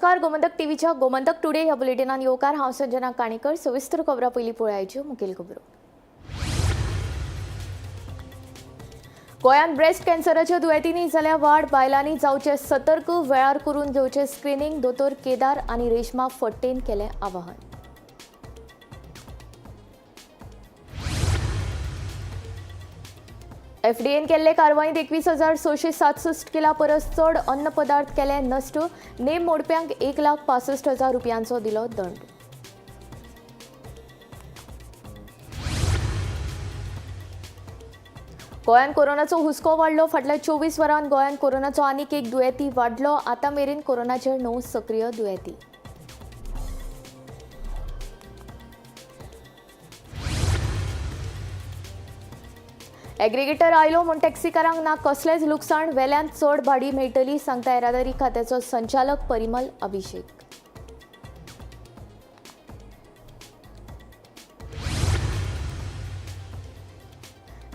नमस्कार, गोमंतक टीव्हीच्या गोमंतक टुडे ह्या बुलेटिनान येवकार. हांव संजना काणेकर. सविस्तर खबरां पयलीं पळयाच्यो मुखेल खबरो. गोंयांत ब्रेस्ट कॅन्सराच्या दुयेंतींनी जाल्या वाड. बायलांनी जावचें सतर्क, वेळार करून घेवचें स्क्रिनींग. दोतोर केदार आनी रेश्मा फट्टेन केलें आवाहन. एफडीएन केल्ले कारवायेंत 21,667 किला परस चड अन्न पदार्थ केले नश्ट. नेम मोडप्यांक 1,65,000 रुपयांचो दिलो दंड. गोंयांत कोरोनाचो हुस्को वाडलो. फाटल्या 24 वरांत गोंयांत कोरोनाचो आनीक एक दुयेंती वाडलो. आतां मेरेन कोरोनाचे 9 सक्रीय दुयेंती. एग्रीगेटर आयलो म्हूण टॅक्सीकारांक ना कसलेंच लुकसाण, वेल्यान चड भाडी मेळटली, सांगता येरादारी खात्याचो संचालक परिमल अभिषेक.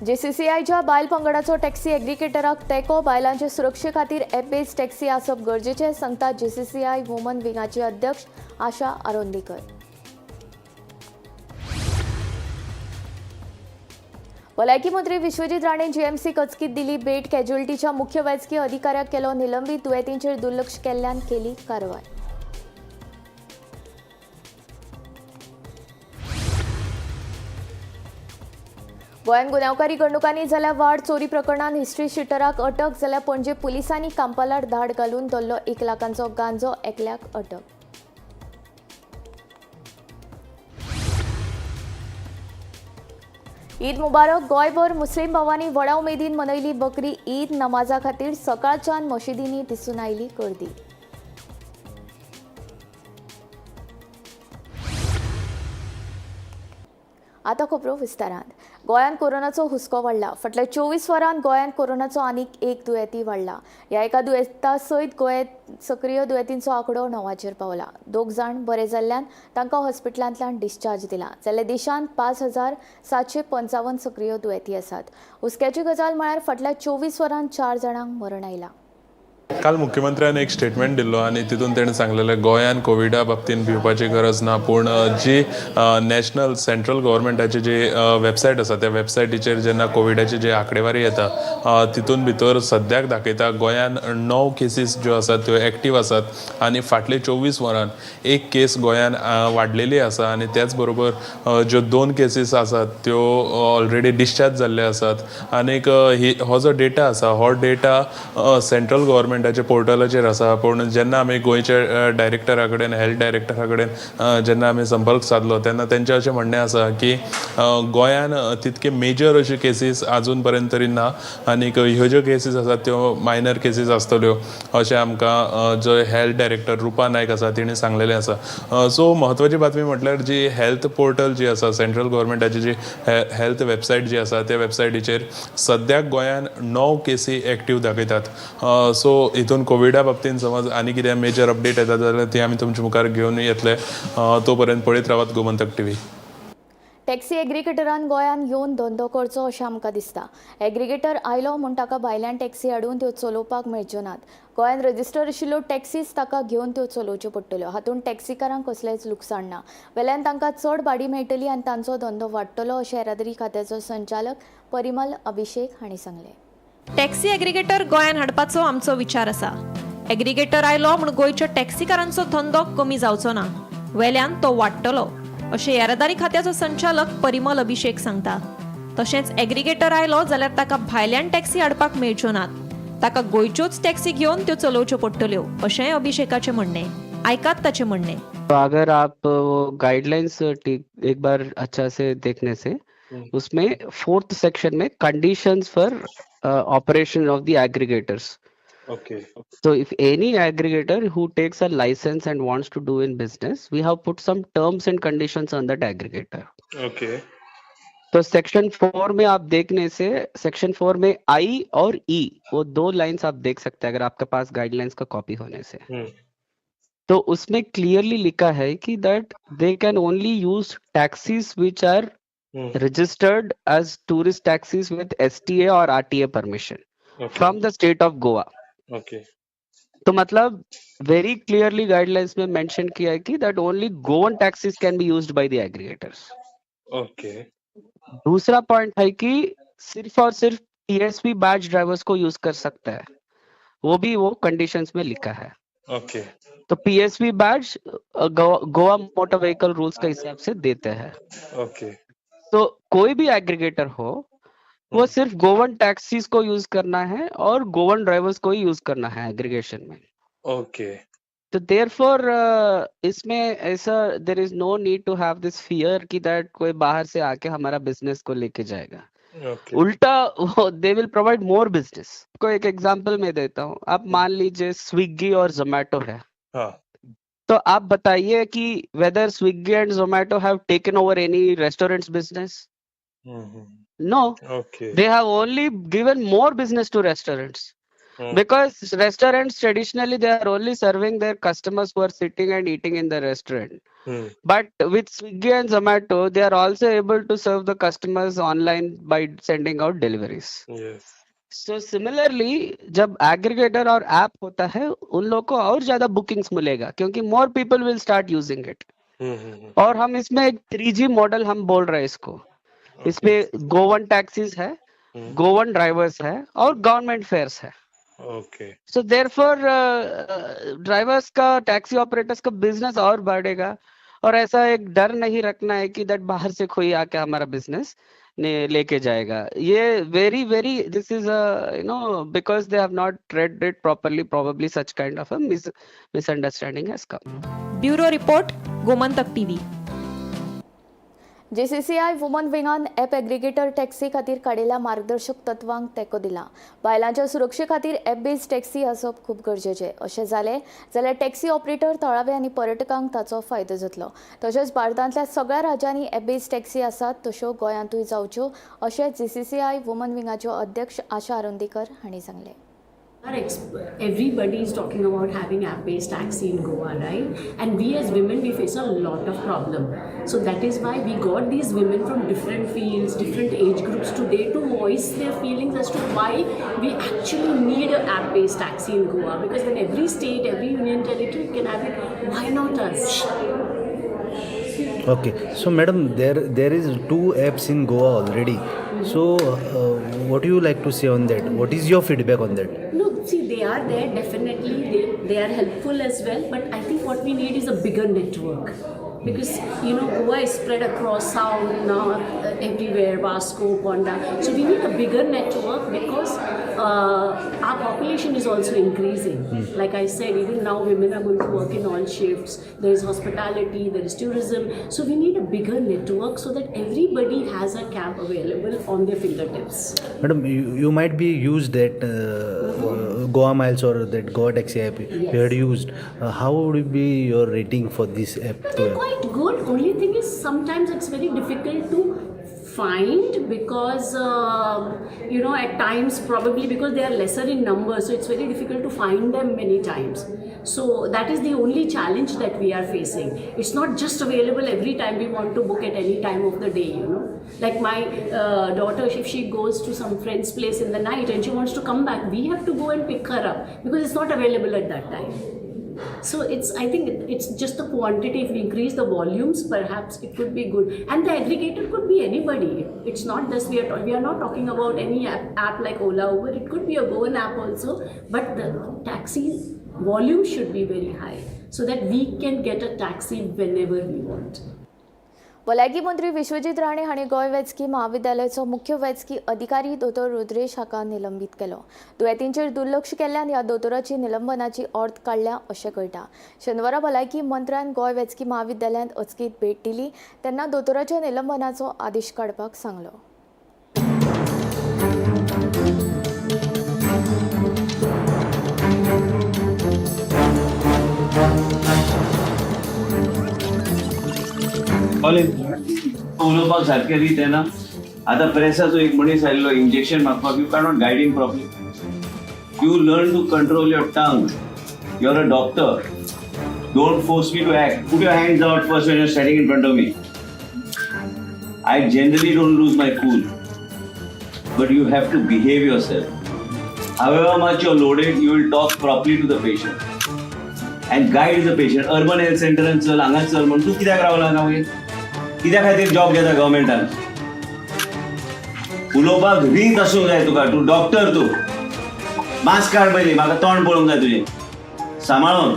जेसीसीआयच्या बायल पंगडाचो टॅक्सी एग्रीगेटराक तेंको. बायलांचे सुरक्षे खातीर एप बेज टॅक्सी आसप गरजेचें, सांगता जेसीसीआय वुमन विंगाचे अध्यक्ष आशा आरोंदीकर. भलायकी मंत्री विश्वजीत राणे जीएमसी कचकीत दिली भेट. कॅज्युअल्टीच्या मुख्य वैजकी अधिकाऱ्याक केलो निलंबीत. दुयेंतींचेर दुर्लक्ष केल्ल्यान केली कारवाय. गोंयांत गुन्यांवकारी घडणुकांनी जाल्या वाड. चोरी प्रकरणांत हिस्ट्री शिटराक अटक. जाल्यार पणजे पुलिसांनी कांपालार धाड घालून धरलो 1 लाखांचो गांजो, एकल्याक अटक. ईद मुबारक. गोंयभर मुस्लीम भावांनी व्हडा उमेदीन मनयली बकरी ईद. नमाजा खातीर सकाळच्यान मशिदींनी दिसून आयली गर्दी. आतां खबरो विस्तारान. गोंयांत कोरोनाचो हुस्को वाडला. फाटल्या 24 वरांत गोंयांत कोरोनाचो आनीक एक दुयेंती वाडला. ह्या एका दुयेंता सयत गोंयांत सक्रीय दुयेंतींचो आंकडो 9 पावला. 2 जाण बरे जाल्ल्यान तांकां हॉस्पिटलांतल्यान डिस्चार्ज दिला. जाल्यार देशांत 5,755 सक्रीय दुयेंती आसात. हुस्क्याची गजाल म्हळ्यार फाटल्या 24 वरांत 4 जाणांक मरण आयलां. काल मुख्यमंत्र्यान एक स्टेटमेंट दिल्लो आनी तितून तेणें सांगलेलें गोंयान कोविडा बाबतीन भिवपाची गरज ना, पूण जी नॅशनल सेंट्रल गव्हर्मेंटाची जी वेबसायट आसा त्या वेबसायटीचेर जेन्ना कोविडाची जी आंकडेवारी येता तितून भितर सद्याक दाखयता गोंयान 9 केसीस ज्यो आसात त्यो एक्टीव आसात आनी फाटले 24 वरान एक केस गोंयान वाडलेली आसा आनी त्याच बरोबर ज्यो 2 केसीस आसात त्यो ऑलरेडी डिस्चार्ज जाल्ले आसात. आनीक हो जो डेटा आसा हो डेटा सेंट्रल गव्हर्मेंटाच्या पोर्टलाचेर आसा, पूण जेन्ना आमी गोंयच्या डायरेक्टरा कडेन, हेल्थ डायरेक्टरा कडेन जेन्ना आमी संपर्क सादलो तेन्ना तेंचें अशें म्हणणें आसा की गोंयान तितके मेजर अश्यो केसीस आजून पर्यंत तरी ना आनीक ह्यो ज्यो केसीस आसात त्यो मायनर केसीस आसतल्यो अशें आमकां जो हेल्थ डायरेक्टर रुपा नायक आसा तिणें सांगलेलें आसा. सो म्हत्वाची बातमी म्हटल्यार जी हेल्थ पोर्टल जी आसा, सेंट्रल गव्हर्मेंटाची जी हेल्थ वेबसायट जी आसा त्या वेबसायटीचेर सद्याक गोंयान 9 केसी एक्टीव दाखयतात. सो हितून कोविडा बाबतीन समज आनी कितें मेजर अपडेट येता जाल्यार ती आमी तुमच्या मुखार घेवन येतले. तो पर्यंत पळयत रावात गोमंतक टीव्ही. टॅक्सी एग्रीगेटरान गोंयांत येवन धंदो करचो अशें आमकां दिसता. एग्रीगेटर आयलो म्हूण ताका भायल्यान टॅक्सी हाडून त्यो चलोवपाक मेळच्यो नात. गोंयांत रजिस्टर आशिल्ल्यो टॅक्सीच ताका घेवन त्यो चलोवच्यो पडटल्यो. हातूंत टॅक्सीकारांक कसलेंच लुकसाण ना, वेल्यान तांकां चड भाडी मेळटली आनी तांचो धंदो वाडटलो अशें येरादारी खात्याचो संचालक परिमल अभिषेक हांणी सांगलें. टॅक्सी एग्रीगेटर गोंयांत हाडपाचो आमचो विचार आसा. एग्रीगेटर आयलो म्हूण गोंयच्या टॅक्सीकारांचो धंदो कमी जावचो ना, वेल्यान तो वाडटलो अशें येरादारी खात्याचो संचालक परिमल अभिषेक सांगता. तशेंच एग्रीगेटर आयलो जाल्यार ताका भायल्यान टॅक्सी हाडपाक मेळच्यो नात, ताका गोंयच्योच टॅक्सी घेवन त्यो चलोवच्यो पडटल्यो अशेंय अभिषेकाचें म्हणणें. आयकात ताचें म्हणणें. अगर आप गाइडलाइंस एक बार अच्छा से देखने से उसमें 4th section में conditions for operation of the aggregators. Okay. So if any aggregator who takes a license and wants to do in business, we have put some terms and conditions on that aggregator. Okay. तो section 4 में आप देखने से section 4 में आई और E वो 2 lines आप देख सकते हैं अगर आपके पास गाइडलाइंस का कॉपी होने से. तो उसमें क्लियरली लिखा है कि that they can only use taxis which are registered as tourist taxis with STA or RTA permission from the state of Goa. Okay. तो मतलब वेरी क्लियरली गाइडलाइंस में मेंशन किया है कि that only Goan taxis can be used by the aggregators. Okay. दूसरा point है कि सिर्फ और सिर्फ TSV batch drivers को use कर सकता है, वो भी वो कंडीशंस में लिखा है। ओके। तो PSV badge Goa motor vehicle rules K हिसाब से देते हैं। ओके। तो कोई भी एग्रीगेटर हो, वो सिर्फ गोवन टैक्सीज को यूज करना है और गोवन ड्राइवर्स को ही यूज करना है एग्रीगेशन में। ओके। तो देयरफॉर इसमें ऐसा there is no need to have this fear कि that कोई बाहर से आके हमारा बिजनेस को लेके जाएगा। ओके। उल्टा they will provide more business. को एक एग्जांपल मैं देता हूँ, आप मान लीजिए स्विगी और जोमेटो है। हाँ। तो आप बताइए कि whether Swiggy and Zomato have taken over any restaurants business? No. Okay. They have only given more business to restaurants. Because restaurants traditionally they are only serving their customers who are sitting and eating in the restaurant. But with Swiggy and Zomato, they are also able to serve the customers online by sending out deliveries. Yes. So similarly, जब aggregator और app होता है, उन लोगों को और ज्यादा bookings मिलेगा क्योंकि more people will start using it. और हम इसमें एक 3G model हम बोल रहे हैं इसको। इसमें गोवन टैक्सीज है, गोवन ड्राइवर्स है और गवर्नमेंट फेयर्स है। ओके। सो देयरफॉर ड्राइवर्स का, टैक्सी ऑपरेटर्स का बिजनेस और बढ़ेगा और ऐसा एक डर नहीं रखना है कि that बाहर से कोई आके हमारा बिजनेस ने लेके जाएगा। ये very very this is you know because they have not read it properly, probably such kind of a misunderstanding has come. Bureau report, Gomantak TV. JCCI woman विंगान app aggregator taxi खातीर काडिल्ल्या मार्गदर्शक तत्वांक तेंको दिला। बायलांच्या सुरक्षे खातीर एप बेज taxi आसप खूब गरजेचें। अशें जालें जाल्यार टॅक्सी ऑपरेटर, थळावे आनी पर्यटकांक ताचो फायदो जातलो। तशेंच भारतांतल्या सगळ्या राज्यांनी एप बेज टॅक्सी आसात तश्यो गोंयांतूय जावच्यो अशें जीसीसीआय वुमन विंगाच्यो अध्यक्ष आशा आरोंदीकर हांणी सांगलें। Everybody is talking about having app-based taxi in Goa, right? And we as women, we face a lot of problem. So that is why we got these women from different fields, different age groups today to voice their feelings as to why we actually need an app-based taxi in Goa. Because when every state, every union territory can have it, why not us? Okay, so madam, there is two apps in Goa already. So what do you like to say on that? What is your feedback on that? No, see, they are there, definitely. They are helpful as well. But I think what we need is a bigger network. Because, you know, Goa is spread across south, north, everywhere, Vasco, Ponda. So we need a bigger network because our population is also increasing. Like I said, even now women are going to work in all shifts. There is hospitality, there is tourism. So we need a bigger network so that everybody has a cab available on their fingertips. Madam, you might be used that Goa Miles or that Goa Taxi app. Yes. You had used. How would be your rating for this app? They're quite good. Only thing is sometimes it's very difficult to find because you know, at times probably because they are lesser in number, so it's very difficult to find them many times. So that is the only challenge that we are facing. It's not just available every time we want to book at any time of the day, you know. Like my daughter, if she goes to some friend's place in the night and she wants to come back, we have to go and pick her up because it's not available at that time. So I think it's just the quantity. If we increase the volumes, perhaps it could be good. And the aggregator could be anybody. It's not just we are not talking about any app like Ola, Uber. It could be a Goan app also. But the taxi volume should be very high so that we can get a taxi whenever we want. भलायकी मंत्री विश्वजीत राणे हांणी गोंय वैजकी महाविद्यालयाचो मुख्य वैजकी अधिकारी दोतोर रुद्रेश हाका निलंबीत केलो। दुयेंतींचेर दुर्लक्ष केल्ल्यान ह्या दोतोराची निलंबनाची ऑर्द काडल्या अशें कळटा। शेनवारा भलायकी मंत्र्यान गोंय वैजकी महाविद्यालयांत अचकीत भेट दिली तेन्ना दोतोराच्या निलंबनाचो आदेश काडपाक सांगलो। उलोवपाक सारकें रीत येना। आतां प्रेसाचो एक मनीस आयिल्लो इंजेक्शन मागपाक, you cannot guide him properly. You learn to control your tongue. You are a doctor. Don't force me to act. Put your hands out first when you are standing in front of me. I generally don't lose my cool, but you have to behave yourself. However much you're loaded, you will talk properly to the patient and guide the patient. Urban health सेंटरान चल, हांगा चल म्हण तूं कित्याक रावला हांगा मागीर? कित्या खातीर जॉब घेता गव्हर्मेंटान? उलोवपाक रीत आसूंक जाय तुका. तूं डॉक्टर, तूं मास्क काड पयलीं, म्हाका तोंड पळोवंक जाय तुजें सांबाळून.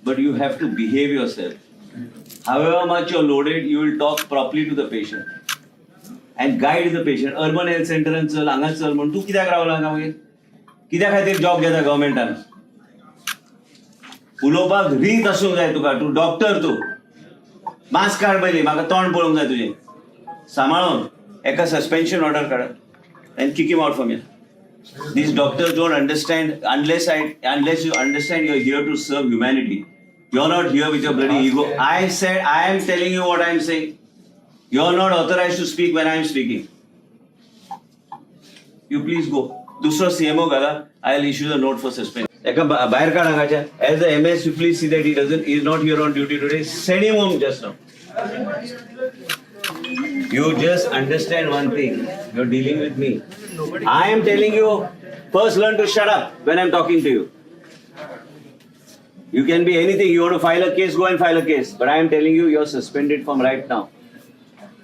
But you have to behave yourself. However much you're loaded, you will talk properly to the patient and guide the patient. Urban health सेंटरान चल, हांगा चल म्हण तूं कित्याक रावला हांगा मागीर? कित्या खातीर जॉब घेता गव्हर्मेंटान? उलोवपाक रीत आसूंक जाय तुका. तूं डॉक्टर, तूं मास्क काड पयलीं, म्हाका तोंड पळोवंक जाय तुजें सांबाळून. एका सस्पेन्शन ऑर्डर काडा and kick him out from here. These doctors don't understand unless you understand you're here to serve humanity. You're not here with your bloody ego. I said, I am telling you what I am saying. You're not authorized to speak when I am speaking. You please go. दुसरो CMO घाला. I will issue the note for suspension. एका भायर काड हांगाच्या. As the MS, you please see that he doesn't is not here on duty today. Send him home just now. You just understand one thing. You're dealing with me. I am telling you, first learn to shut up when I'm talking to you. You can be anything. You want to file a case, go and file a case. But I am telling you, you're suspended from right now.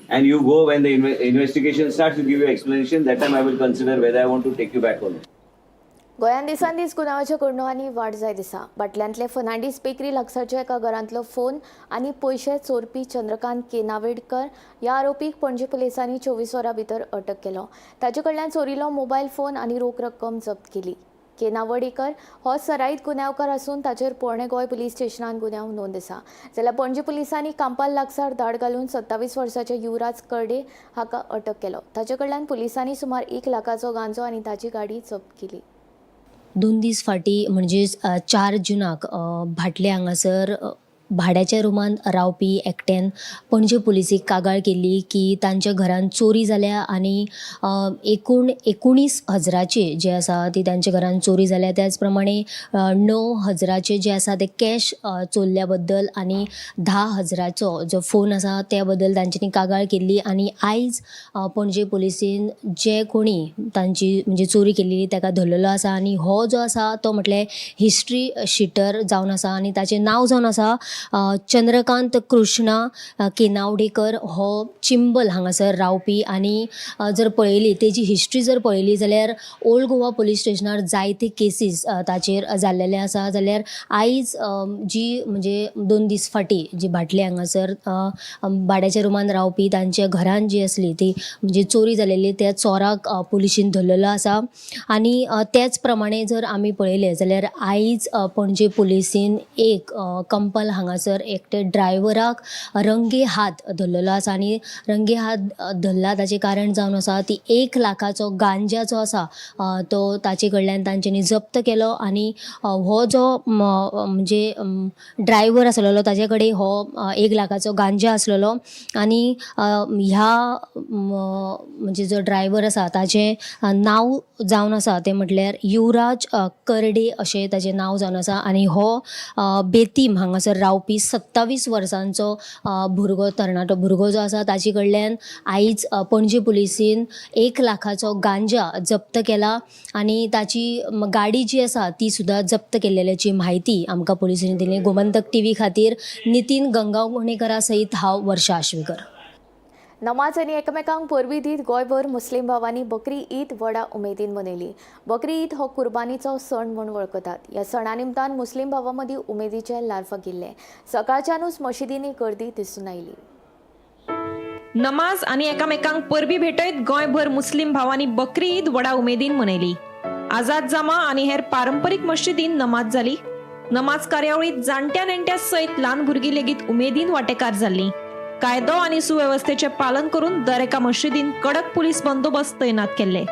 And you go when the investigation starts, you give your explanation. That time I will consider whether I want to take you back or not. गोंयांत दिसान दीस गुन्यांवाच्या घडणुकांनी वाड जायत आसा. बाटल्यांतले Fernandes bakery लागसारच्या एका घरांतलो phone आनी पयशे चोरपी चंद्रकांत केनावेडकर ह्या आरोपीक पणजे पुलिसांनी 24 वरां भितर अटक केलो. ताचे कडल्यान चोरिल्लो मोबायल फोन आनी रोख रक्कम जप्त केली. केनावडेकर हो सराईत गुन्यांवकार आसून ताचेर पोरणे गोंय पुलीस स्टेशनान गुन्यांव नोंद आसा. जाल्यार पणजे पुलिसांनी कांपाल लागसार धाड घालून 27 वर्साचे युवराज कर्डे हाका अटक केलो. ताचे कडल्यान पुलिसांनी सुमार 1 लाखाचो गांजो आनी ताची गाडी जप्त केली. 2 दीस फाटीं म्हणजेच 4 जुनाक भाटले हांगासर भाड्याच्या रुमांत रावपी एकट्यान पणजे पुलिसेक कागाळ केल्ली की तांच्या घरान चोरी जाल्या आनी एकूण 19 हजराचे जे आसा ती तांच्या घरान चोरी जाल्या. त्याच प्रमाणे 9 हजराचे जे आसा ते कॅश चोरल्या बद्दल आनी 10 हजराचो जो फोन आसा त्या बद्दल तांच्यांनी कागाळ केल्ली. आनी आयज पणजे पुलिसेन जे कोणी तांची म्हणजे चोरी केल्ली ताका धरलेलो आसा आनी हो जो आसा तो म्हटल्यार हिस्ट्री शिटर जावन आसा आनी ताचें नांव जावन आसा चंद्रकांत कृष्णा केनावडेकर. हो चिंबल हांगासर रावपी आनी जर पळयली तेजी हिस्ट्री जर पळयली जाल्यार ओल्ड गोवा पुलीस स्टेशनार जायते केसीस ताचेर जाल्लेले आसा. जाल्यार आयज जी म्हणजे 2 दीस फाटीं जी भाटले हांगासर भाड्याच्या रुमान रावपी तांच्या घरान जी आसली ती म्हणजे चोरी जालेली त्या चोराक पुलिशीन धरलेलो आसा. आनी त्याच प्रमाणे जर आमी पळयलें जाल्यार आयज पणजे पुलिसीन एक कंपल हांगासर एकटे ड्रायव्हराक रंगे हात धरलेलो आसा आनी रंगे हात धरला ताचें कारण जावन आसा ती 1 लाखाचो गांजा जो आसा तो ताचे कडल्यान तांच्यांनी जप्त केलो. आनी हो जो म्हणजे ड्रायव्हर आसलेलो ताचे कडेन हो 1 लाखाचो गांजा आसलेलो आनी ह्या म्हणजे जो ड्रायव्हर आसा ताचें नांव जावन आसा तें म्हटल्यार युवराज कर्डे अशें ताचें नांव जावन आसा. आनी हो बेतीम हांगासर रावपी 27 वर्सांचो भुरगो, तरणाटो भुरगो जो आसा ताचे कडल्यान आयज पणजे पुलिसीन 1 लाखाचो गांजा जप्त केला आनी ताची गाडी जी आसा ती सुद्दां जप्त केल्ल्याची म्हायती आमकां पुलिसांनी दिली. गोमंतक टीव्ही खातीर नितीन गंगावणेकरा सयत हांव वर्षा आश्वेकर. नमाज आनी एकामेकांक परबीं दीत गोंयभर मुस्लीम भावांनी बकरी ईद व्हडा उमेदीन मनयली. बकरी ईद हो कुर्बानीचो सण म्हूण वळखतात. ह्या सणा निमतान मुस्लीम भावां मदीं उमेदीचें ल्हार फागिल्लें. सकाळच्यानूच मशिदींनी गर्दी दिसून आयली. नमाज आनी एकामेकांक परबीं भेटयत गोंयभर मुस्लीम भावांनी बकरी ईद व्हडा उमेदीन मनयली. आझाद जामा आनी हेर पारंपरीक मशिदीन नमाज जाली. नमाज कार्यावळीत जाणट्या नेणट्या सयत ल्हान भुरगीं लेगीत उमेदीन वांटेकार जाल्लीं. कायदो आनी सुवेवस्थेचें पालन करून दर एका मशिदीन कडक पुलीस बंदोबस्त तैनात केल्ले.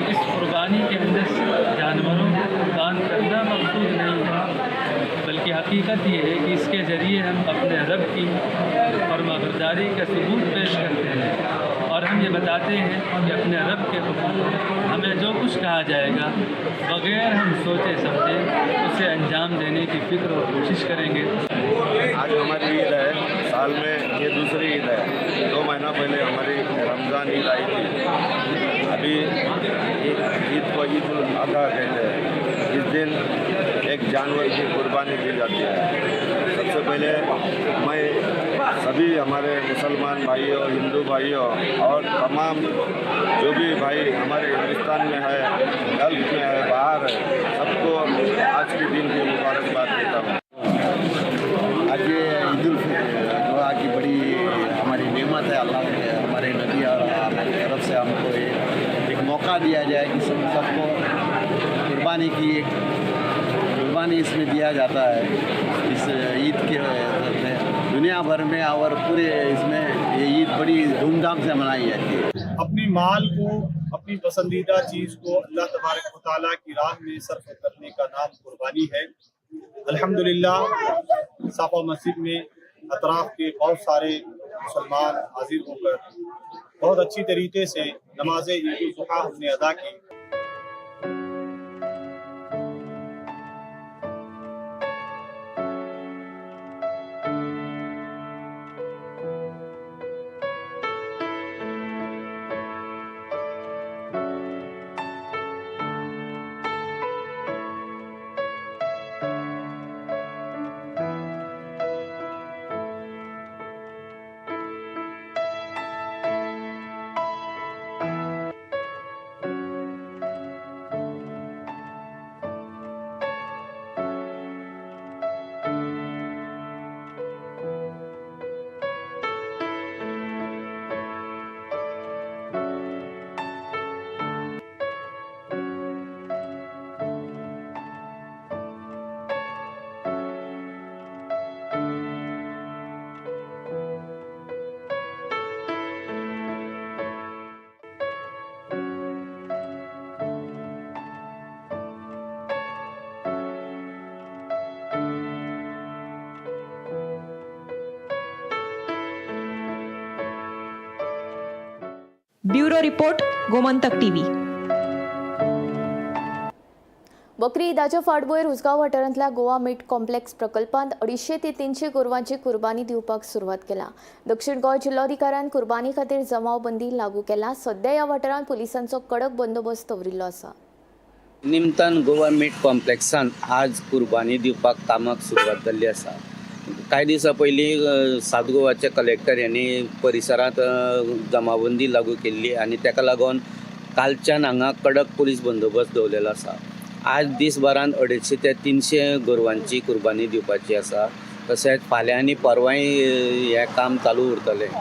इस कुर्बानी के अंदर जानवरों को कुर्बान करना मकसूद नहीं है, बल्कि हक हकीकत ये है कि इसके ज़रिए हम अपने रब की फरमाबरदारी का सबूत पेश करते हैं और हम ये बताते हैं कि अपने रब के हुक्म हमें जो कुछ कहा जाएगा बग़ैर हम सोचे समझे उसे अंजाम देने की फ़िक्र और कोशिश करेंगे। आज हमारी ईद है, साल में ये दूसरी ईद है। 2 महीना पहले हमारी रमज़ान ईद आई थी। अभी ईद को ईद उल अज़हा कहते हैं। इस दिन एक जानवर की कुर्बानी दी जाती है। सबसे पहले मैं सभी हमारे मुसलमान भाइयों, हिंदू भाइयों और तमाम जो भी भाई हमारे हिंदुस्तान में है, गल्फ में है, बाहर है, सबको आज के दिन की मुबारकबाद देता हूँ। आज ये ईद उल अज़हा की बड़ी हमारी नेमत है। अल्लाह ने हमारे नबी और अल्लाह की तरफ से हमको एक मौका दिया जाए कि सबको कुर्बानी की एक कुर्बानी इसमें दिया जाता है। इस ईद के दुनिया भर में और पूरे इसमें ये ईद बड़ी धूमधाम से मनाई जाती है। अपनी माल को, अपनी पसंदीदा चीज़ को अल्लाह तबारक व तआला की राह में सर्फ करने का नाम कुर्बानी है। अल्हम्दुलिल्लाह साफा मस्जिद में अतराफ के बहुत सारे मुसलमान हाजिर होकर बहुत अच्छी तरीके से नमाज ईद उल जुहा हमने अदा की। Bureau report, Gomantak TV. बकरी ईदाच्या फाटभुंयेर उसगांव वाठारांतल्या गोवा मीट कॉम्प्लेक्स प्रकल्पांत 250 ते 300 गोरवांची कुर्बानी दिवपाक सुरवात केला। दक्षिण गोंय जिल्लोधिकाऱ्यान कुर्बानी खातीर जमावबंदी लागू केला। सध्या ह्या वाठारांत पुलिसांचो कडक बंदोबस्त दवरिल्लो आसा। निमतान गोवा मीट कॉम्प्लेक्सान आज कुर्बानी दिवपाक कामाक सुरवात जाल्ली आसा। कांय दिसां पयलीं सात गोवाचे कलेक्टर यांनी परिसरांत जमावबंदी लागू केल्ली आनी ताका लागून कालच्यान हांगा कडक पुलीस बंदोबस्त दवरलेलो आसा। आज दिसभरान 250 ते 300 गोरवांची कुर्बानी दिवपाची आसा। तशेंच फाल्यां आनी परवांय हें काम चालू उरतलें।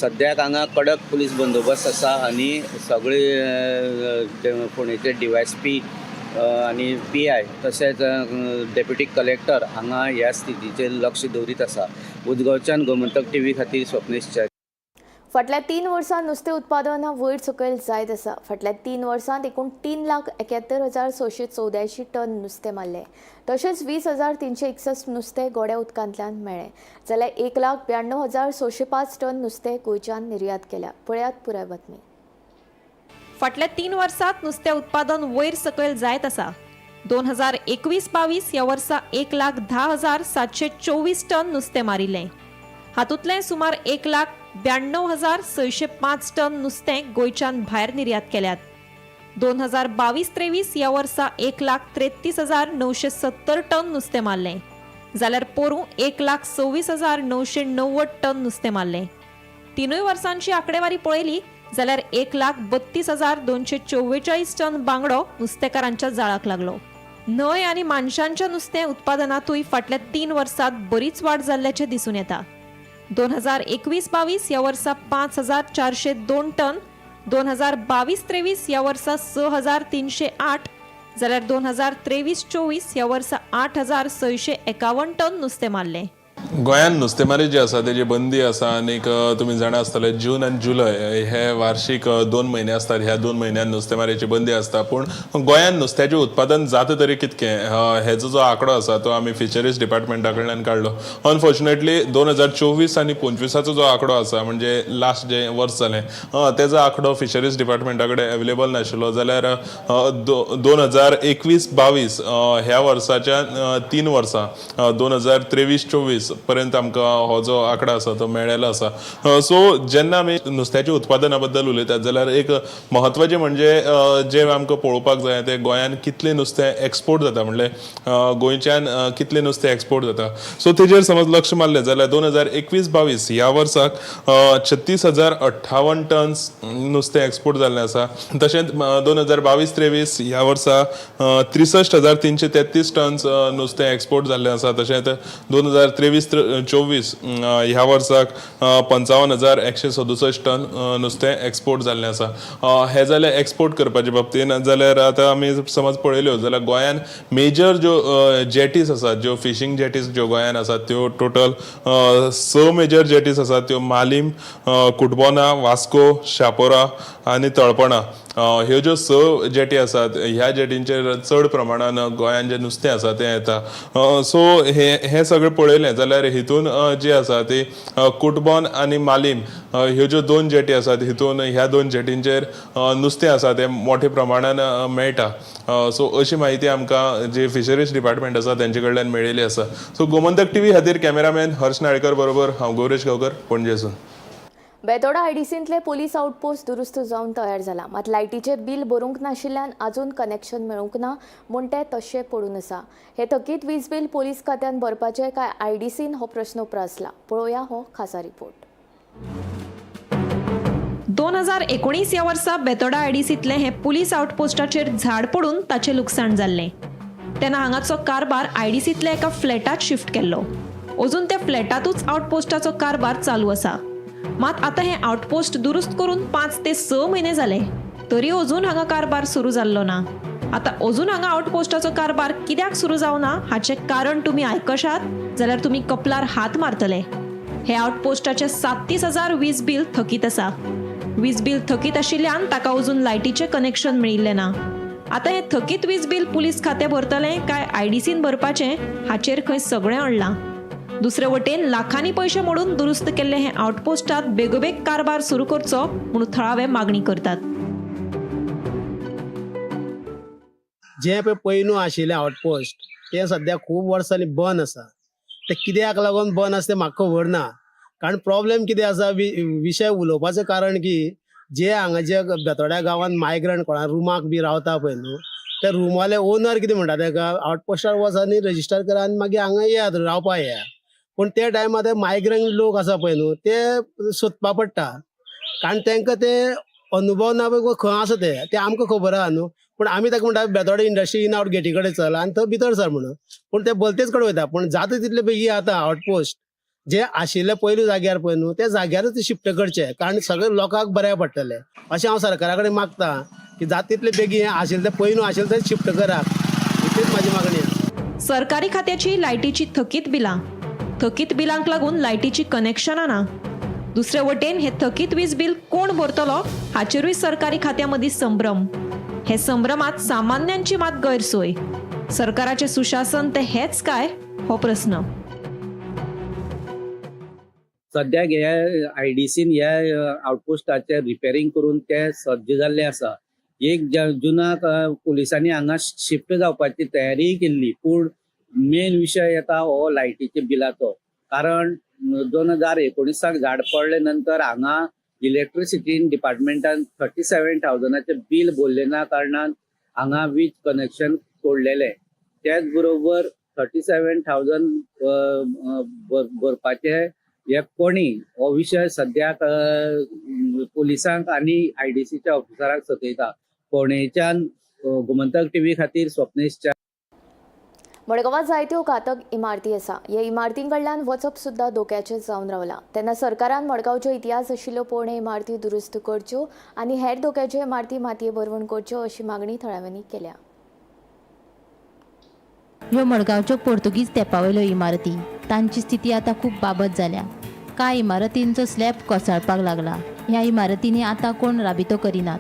सद्याक हांगा कडक पुलीस बंदोबस्त आसा आनी सगळे फोंडेचे DYSP आनी PI तशेंच डेप्युटी कलेक्टर हांगा ह्या स्थितीचेर लक्ष दवरीत आसा। उदगांवच्यान गोमंतक टीव्ही खातीर स्वप्नेश च्यारी। फाटल्या 3 वर्सांत नुस्तें उत्पादन वयर सकयल जायत आसा। फाटल्या 3 वर्सांत एकूण 3,71,684 टन नुस्तें मारलें। तशेंच 20,361 नुस्तें गोड्या उदकांतल्यान मेळ्ळें, जाल्यार 1,92,605 टन नुस्तें गोंयच्यान निर्यात केल्या। पळयात पुराय बातमी। फाटल्या 3 वर्सांत नुस्तें उत्पादन वयर सकयल जायत आसा। 2021-22 ह्या वर्सा 1,10,724 टन नुस्तें मारिल्लें। हातूंतलें सुमार 1,92,605 टन नुस्तें गोंयच्यान भायर निर्यात केल्यात। 2022-23 ह्या वर्सा 1,33,970 टन नुस्तें मारलें, जाल्यार पोरूं 1,26,990 टन नुस्तें मारलें। तिनूय वर्सांची आंकडेवारी पळयली जाल्यार 1,32,244 टन बांगडो नुस्तेकारांच्या जाळाक लागलो। न्हंय आनी मानशांच्या नुस्तें उत्पादनांतूय फाटल्या 3 वर्सांत बरीच वाड जाल्ल्याचें दिसून येता। 2021-22 ह्या वर्सा 5,402 टन, 2022-23 ह्या वर्सा 6,308, जाल्यार 2023-24 ह्या वर्सा 8,651 टन नुस्तें मारलें। गोंयांत नुस्तेमारी जी आसा तेजी बंदी आसा आनीक तुमी जाणा आसतले जून आनी जुलय हे वार्षीक 2 म्हयने आसतात. ह्या 2 म्हयन्यांत नुस्तेमारीची बंदी आसता. पूण गोंयांत नुस्त्याचें उत्पादन जाता तरी कितकें हेजो जो आंकडो आसा तो आमी फिशरीज डिपार्टमेंटा कडल्यान काडलो. अनफॉर्च्युनेटली 2024 आनी 25 जो आंकडो आसा म्हणजे लास्ट जे वर्स जालें तेजो आंकडो फिशरीज डिपार्टमेंटा कडेन अवेलेबल नाशिल्लो. जाल्यार 2021-22 ह्या वर्साच्या 3 वर्सां 2023-24 पर्यंत आमकां हो जो आंकडो आसा तो मेळ्ळेलो आसा. सो जेन्ना आमी नुस्त्याच्या उत्पादना बद्दल उलयतात जाल्यार एक म्हत्वाचें म्हणजे जें आमकां पळोवपाक जाय तें गोंयांत कितलें नुस्तें एक्सपोर्ट जाता, म्हणल्यार गोंयच्यान कितलें नुस्तें एक्सपोर्ट जाता. सो तेजेर समज लक्ष मारलें जाल्यार 2021-22 ह्या वर्साक 36,058 टन्स नुस्तें एक्सपोर्ट जाल्लें आसा. तशेंच 2022-23 ह्या वर्सा 63,333 टन्स नुस्तें एक्सपोर्ट जाल्लें आसा. तशेंच 2023-24 ह्या वर्साक 55,167 टन नुस्तें एक्सपोर्ट जाल्लें आसा. हें जालें एक्सपोर्ट करपाचे बाबतीन. जाल्यार आतां आमी समज पळयल्यो जाल्यार गोंयान मेजर ज्यो जेटीस आसात, ज्यो फिशींग जेटीस ज्यो गोंयान आसात त्यो टोटल 6 मेजर जेटीस आसात. त्यो मालीम, कुटबोना, वास्को, शापोरा आनी तळपणा ह्यो ज्यो 6 जेटी आसात ह्या जेटींचेर चड प्रमाणान गोंयान जें नुस्तें आसा तें येता. सो हें सगळें पळयलें जाल्यार हितून जी आसा ती कुटबॉन आनी मालीम ह्यो ज्यो 2 जेटी आसात हितून ह्या 2 जेटींचेर नुस्तें आसा तें मोठ्या प्रमाणान मेळटा. सो अशी म्हायती आमकां जी फिशरीज डिपार्टमेंट आसा तेंचे कडल्यान मेळिल्ली आसा. सो गोमंतक टीव्ही खातीर कॅमेरामॅन हर्ष नाळकर बरोबर हांव गौरेश गांवकर, पणजेसून. बेतोडा आयडीसींतले पोलीस आउटपोस्ट दुरुस्त जावन तयार जाला. मात लायटीचें बिल भरूंक नाशिल्ल्यान अजून कनेक्शन मेळूंक ना म्हूण तें तशें पडून आसा. हे थकीत वीज बिल पोलीस खात्यान भरपाचें काय आयडीसीन हो प्रश्न उप्रासला. पळोवया हो खासा रिपोर्ट. 2019 ह्या वर्सा बेतोडा आयडीसींतलें हें पुलीस आउटपोस्टाचेर झाड पडून ताचें लुकसाण जाल्लें. तेन्ना हांगाचो कारभार आयडीसींतल्या एका फ्लॅटात शिफ्ट केल्लो. अजून त्या फ्लॅटातूच आउटपोस्टाचो कारभार चालू आसा. मात आतां हें आउटपोस्ट दुरुस्त करून 5 ते 6 म्हयने जाले तरी अजून हांगा कारभार सुरू जाल्लो ना. आतां अजून हांगा आउटपोस्टाचो कारभार कित्याक सुरू जावना हाचें कारण तुमी आयकशात जाल्यार तुमी कपलार हात मारतले. हे आउटपोस्टाचें 37,000 वीज बिल थकीत आसा. वीज बिल थकीत आशिल्ल्यान ताका अजून लायटीचें कनेक्शन मेळिल्लें ना. आतां हें थकीत वीज बिल पुलीस खातें भरतलें काय आयडीसीन भरपाचें हाचेर खंय सगळें अडलां. दुसरे वटेन लाखांनी पयशे मोडून दुरुस्त केल्ले हे आउटपोस्टात बेगोबेग कारभार सुरू करचो म्हणून थळावे मागणी करतात. जे पळय पयलू आशिल्लें आउटपोस्ट तें सद्या खूब वर्सांनी बंद आसा. तें कित्याक लागून बंद आसा तें म्हाका खबर ना. कारण प्रॉब्लेम कितें आसा विशय उलोवपाचें कारण की जे हांगा जे बेतोड्या गांवांत मायग्रंट कोणा रुमाक बी रावता पळय न्हू ते रूमवाले ओनर कितें म्हणटा तेका आउटपोस्टार वच आनी रजिस्टर करा आनी मागीर हांगा येयात रावपा येया. पूण त्या टायमार ते मायग्रंट लोक आसा पळय न्हू ते सोदपा पडटा. कारण तांकां ते अनुभव ना पळय खंय आसा ते ते आमकां खबर आहा न्हू. पूण आमी ताका म्हणटा बेतोडा इंडस्ट्री इन आवट गेटी कडेन चल आनी थंय भितर सर म्हणून. पूण ते भलतेच कडेन वयता. पूण जाता तितले बेगीन आतां आउटपोस्ट जे आशिल्ले पयलू जाग्यार पळय न्हू त्या जाग्यारूच शिफ्ट करचे. कारण सगळे लोकांक बऱ्याक पडटलें अशें हांव सरकारा कडेन मागता की जाता तितले बेगीन आशिल्लें तें पयलू आशिल्लें तें शिफ्ट करात, इतलीच म्हाजी मागणी आसा. सरकारी खात्याची लायटीची थकीत बिलां, थकीत बिलांक लागून लायटीची कनेक्शनां ना. दुसरे वटेन हे थकीत वीज बिल कोण भरतलो हाचेरूय सरकारी खात्या मदीं संभ्रम. हे संभ्रमात सामान्यांची मात गैरसोय. सरकाराचें सुशासन ते हेच काय हो प्रस्न. सद्याक हे आयडीसीन ह्या आउटपोस्टाचें रिपेरींग करून ते सज्ज जाल्ले आसा. 1 जुनाक पुलिसांनी हांगा शिफ्ट जावपाची तयारी केल्ली. पूण मेन विशय येता हो लायटीच्या बिलाचो. कारण 2019 झाड पडले नंतर हांगा इलेक्ट्रिसिटी डिपार्टमेंटान 37,000 बील भरलें ना कारणान हांगा वीज कनेक्शन तोडलेलें. त्याच बरोबर 37,000 भरपाचे हे कोणी हो विशय सद्याक पुलिसांक आनी आयडीसीच्या ऑफिसरांक सतयता. फोंडेच्यान गोमंतक टीव्ही खातीर स्वप्नेश. मडगांवां जायत्यो घातक इमारती आसा. ह्या इमारतीं कडल्यान वचप सुद्दां धोक्याचें जावन रावलां. तेन्ना सरकारान मडगांवच्यो इतिहास आशिल्ल्यो पोरण्यो इमारती दुरुस्त करच्यो आनी हेर धोक्याच्यो इमारती मातये भरवण करच्यो अशी मागणी थळाव्यांनी केल्या. ह्यो मडगांवच्यो पोर्तुगीज तेंपावयल्यो इमारती. तांची स्थिती आतां खूब बाबत जाल्या. कांय इमारतींचो स्लॅब कोसळपाक लागला. ह्या इमारतींनी आतां कोण राबितो करिनात,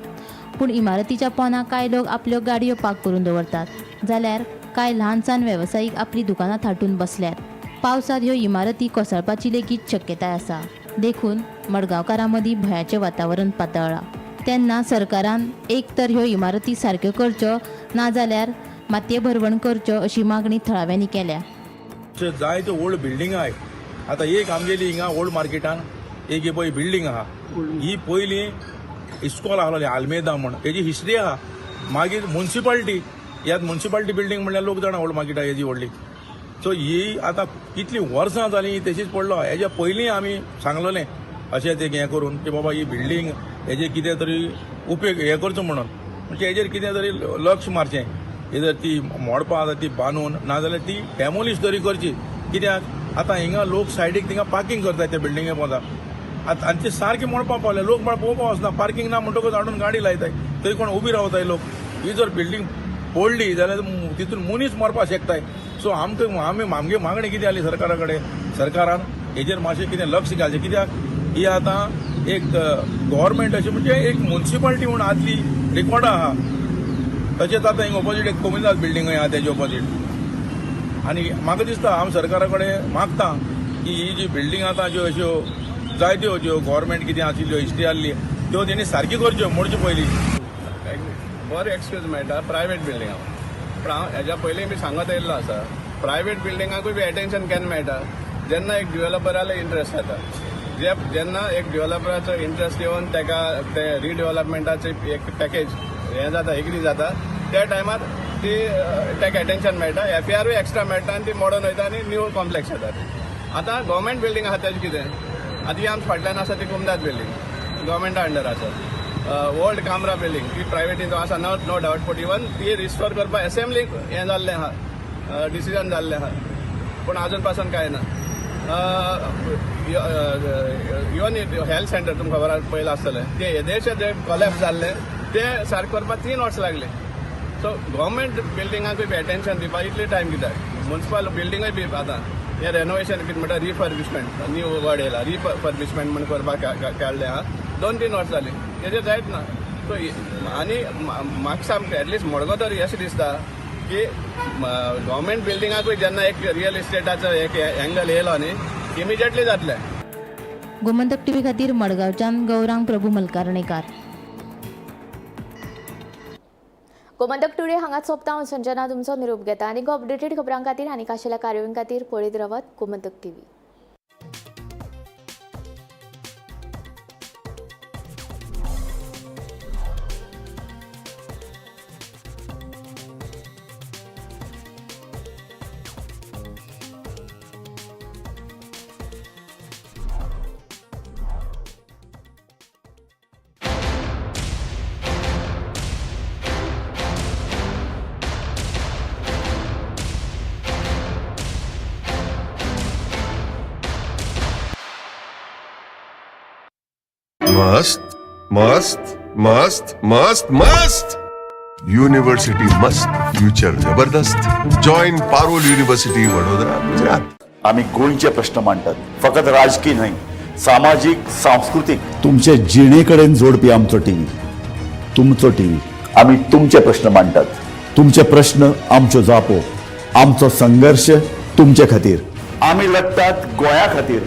पूण इमारतीच्या पोंदा कांय लोक आपल्यो गाडयो पार्क करून दवरतात, जाल्यार कांय ल्हान सान वेवसायीक आपली दुकानां थाटून बसल्यात. पावसांत ह्यो इमारती कोसळपाची लेगीत शक्यताय आसा. देखून मडगांवकारां मदीं भंयाचें वातावरण पातळ्ळां. तेन्ना सरकारान एक तर ह्यो इमारती सारक्यो करच्यो, नाजाल्यार मातये भरवण करच्यो अशी मागणी थळाव्यांनी केल्या. जायत्यो ओल्ड बिल्डिंग आहाय. आतां एक आमगेली हिंगा ओल्ड मार्केटान एक ही पळय बिल्डींग आहा, ही पयलीं इस्कॉल आहलोलें आल्मेदा म्हण, हेजी हिस्ट्री आहा. मागीर मुन्सिपाल्टी, ह्यात मुन्सिपाल्टी बिल्डींग म्हणल्यार लोक जाणा ओल्ड मार्केटाक हेजी व्हडली. सो ही आतां कितलीं वर्सां जालीं ही तशीच पडलो. हेज्या पयलीं आमी सांगलोलें अशें ते हें करून की बाबा ही बिल्डींग हेजे कितें तरी उपेग हें करचो म्हणून, म्हणजे हेजेर कितें तरी लक्ष मारचें. जर ती मोडपा आसा ती बांदून, नाजाल्यार ती डेमोलिश तरी करची. कित्याक आतां हिंगा लोक सायडीक थिंगा पार्किंग करतात त्या बिल्डिंगे पोंदा. आतां आनी ते सारके मोडपा पावले, लोक पळोवपा वचना, पार्किंग ना म्हणटकूच हाडून गाडी लायताय, थंय कोण उबी रावताय लोक. ही जर बिल्डींग पडली जाल्यार तितून मनीस मरपाक शकताय. सो आमकां आमी आमगे मागणी कितें जाली सरकारा कडेन, सरकारान हेजेर मातशें कितें लक्ष घालचें. कित्याक ही आतां एक गव्हर्मेंट अशें म्हणजे एक मुन्सिपाल्टी म्हूण आदली रिकॉर्डां आहा. तशेंच आतां हिंगा ऑपोजीट एक कोमिनाद बिल्डींगूय आहा तेजे ऑपोजीट. आनी म्हाका दिसता हांव सरकारा कडेन मागता की ही जी बिल्डींग आतां ज्यो अश्यो जायत्यो ज्यो गव्हर्मेंट कितें आशिल्ल्यो हिस्ट्री आहली त्यो तेणी सारकी करच्यो मोडच्यो पयलीं. बरो एक्सक्यूज मेळटा प्रायवेट बिल्डिंगा. पूण हांव हेज्या पयलीं बी सांगत येयल्लो आसा, प्रायवेट बिल्डिंगाकूय बी एटेन्शन केन्ना मेळटा, जेन्ना एक डिवेलॉपराले इंट्रस्ट येता. जेन्ना एक डिवेलॉपराचो इंट्रस्ट येवन ताका ते रिडिवेलॉपमेंटाचे एक पॅकेज हें जाता, एग्री जाता, त्या टायमार ती ताका एटेन्शन मेळटा, एफआरूय एक्स्ट्रा मेळटा आनी ती मोडून वयता आनी न्यू कॉम्प्लेक्स येता. आतां गव्हर्मेंट बिल्डींग आसा तेजें कितें, आतां ही आमच्या फाटल्यान आसा ती कुमदाद बिल्डींग गव्हर्मेंटा अंडर आसा. ओल्ड कामरा बिल्डींग ती प्रायवेटीन आसा, नो डावट, पूण इवन ती रिस्टोर करपाक एसेंब्लीक हें जाल्लें आहा, डिसिजन जाल्लें आहा, पूण आजून पासून कांय ना. इवन हेल्थ सेंटर तुमकां खबर पयलां आसतलें, ते येदेशे जे कोलॅप्स जाल्लें ते सारकें करपाक 3 वर्सां लागलीं. सो गव्हर्मेंट बिल्डिंगाकूय बी एटेन्शन दिवपाक इतली टायम कित्याक, मुन्सिपल बिल्डिंगूय बी आतां हें रेनोवेशन कितें म्हणटा, रिफर्बिशमेंट न्यू वर्ड येयला, रिफर्बिशमेंट म्हण करपाक काडलें आहा, 2-3 वर्सां जालीं तेजेर जायत ना. सो आनी म्हाका सामकें एटलिस्ट मडगांव तरी अशें दिसता की गव्हर्मेंट बिल्डिंगाकूय जेन्ना एक रियल इस्टेटाचो एक एंगल येयलो न्ही, इमिजिएटली जातलें. गोमंतक टीव्ही खातीर मडगांवच्यान गौरांग प्रभू मलकारणेकार. गोमंतक टुडे हांगा सोंपता. हांव संजना तुमचो निरोप घेता आनी अपडेटेड खबरां खातीर आनी खाशेल्या कार्यावळीं खातीर पळयत रावात गोमंतक टीव्ही. मस्त मस्त मस्त मस्त मस्त युनिव्हर्सिटी मस्त, फ्युचर जबरदस्त. Join Parul university, Vadodara, Gujarat. आमी गोंयचे प्रश्न मांडटात, फकत राजकी न्हय, सामाजीक, सांस्कृतीक, तुमचे जिणे कडेन जोडपी आमचो टीव्ही, तुमचो टीव्ही. आमी तुमचे प्रश्न मांडटात, तुमचे प्रश्न आमच्यो जापो, आमचो संघर्श तुमचे खातीर. आमी लढटात गोंया खातीर.